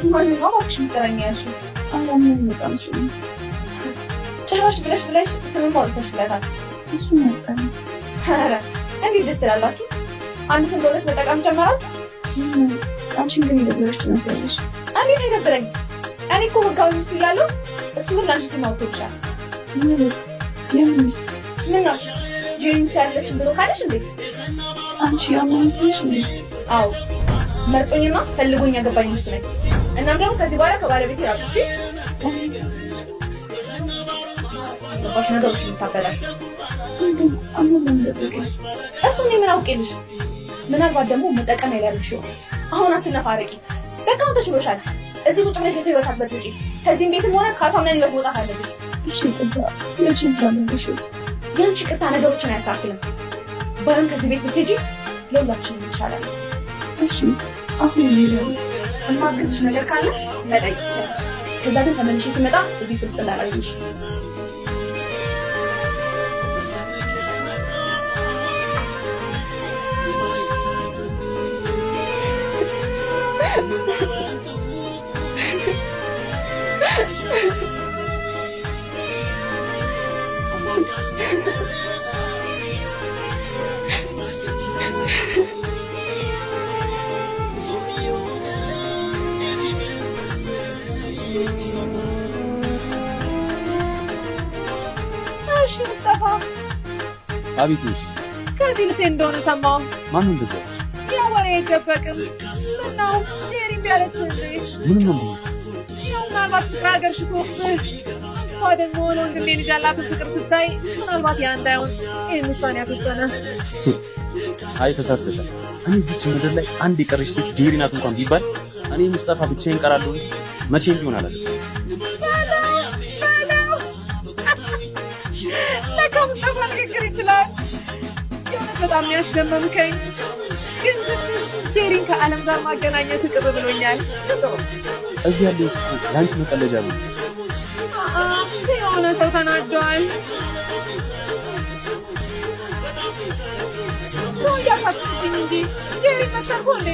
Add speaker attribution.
Speaker 1: ማን ነው እባክሽ ምስጢረኛ ያልሽው?
Speaker 2: አላምንም በጣም ስለ
Speaker 1: ጭራሽ ብለሽ ብለሽ ስምም አውጥተሽለታል።
Speaker 2: እሱ ነበር።
Speaker 1: ኧረ እንዴት ደስ ትላላችሁ! አንድ ስም ለሁለት መጠቀም ጀመራችሁ።
Speaker 2: አንቺን ግን የደበረሽ ትመስላለሽ።
Speaker 1: እንዴት አይደብረኝ? እኔ እኮ ህጋዊ ሚስቱ እያለሁ እሱ ግን ለአንቺ ስም አውጥቶልሻል።
Speaker 2: ማለት የምን ሚስት?
Speaker 1: ምን ነው ጄሪ ሚስት ያለችን ብሎ ካለሽ እንዴ?
Speaker 2: አንቺ ያማ ሚስት ነሽ እንዴ?
Speaker 1: አዎ መርጦኝና ፈልጎኝ ያገባኝ ሚስቱ ነኝ። እናም ደግሞ ከዚህ በኋላ ከባለቤቴ ራቁ። እሺ ገባሽ? ነገሮች የምታበላሽ
Speaker 2: ግን አሁን ለምን ደበቀኝ?
Speaker 1: እሱ እኔ ምን አውቄልሽ? ምናልባት ደግሞ መጠቀሚያ ሊያደርግሽ ይሆናል። አሁን አትነፋረቂ። በቃ አሁን ተሽሎሻል። እዚህ ቁጭ ብለሽ የሰው ህይወት አትበጥብጪ። ከዚህም ቤትም ሆነ ከአቶ አምነን ህይወት መውጣት አለብሽ።
Speaker 2: እሺ ይቅርታ፣ ሁለትሽን ስላለበሽት
Speaker 1: የአንቺ ይቅርታ ነገሮችን አያስተካክልም። ባይሆን ከዚህ ቤት ብትሄጂ ለሁላችንም ይሻላል።
Speaker 2: እሺ አሁን እሄዳለሁ።
Speaker 1: የማግዝሽ ነገር ካለ መጠየቅ ይችላል። ከዛ ግን ተመልሼ ስመጣ እዚህ ክፍል ውስጥ እንዳላገኝሽ።
Speaker 3: እሺ ሙስጠፋ፣
Speaker 4: አቤት ሚስ፣
Speaker 3: ከዚህ ልትሄድ እንደሆነ ሰማሁ።
Speaker 4: ማን ነው እንደዛ ያለሽ?
Speaker 3: ያው ወሬ አይደበቅም። ምነው ጄሪ እምቢ አለችህ እንዴ?
Speaker 4: ምንም ነው እንዴ?
Speaker 3: ያው ምናልባት ፍቅር ሀገር ሽቶብህ፣ እሷ ደግሞ ለወንድሜ ልጅ ያላትን ፍቅር ስታይ ምናልባት ያ እንዳይሆን ይህን ውሳኔ ያስወሰነ።
Speaker 4: አይ ተሳስተሻል። እኔ እዚች ምድር ላይ አንድ የቀረች ሴት ጄሪ ናት እንኳን ቢባል እኔ ሙስጠፋ ብቻዬን እቀራለሁ እንጂ መቼም ቢሆን አላደርግም።
Speaker 3: ለካ ሙስጠፋ ንግግር ይችላል። የእውነት በጣም የሚያስደመምከኝ ግን ትንሽ ጄሪን ከዓለም ጋር ማገናኘት ቅር ብሎኛል።
Speaker 4: እዚህ ያለሁት እኮ ለአንቺ መቀለጃ ነው።
Speaker 3: አአ፣ የሆነ ሰው ተናዷል። ሰው እያፋትብኝ እንጂ ጄሪ መሰልኩ እንዴ?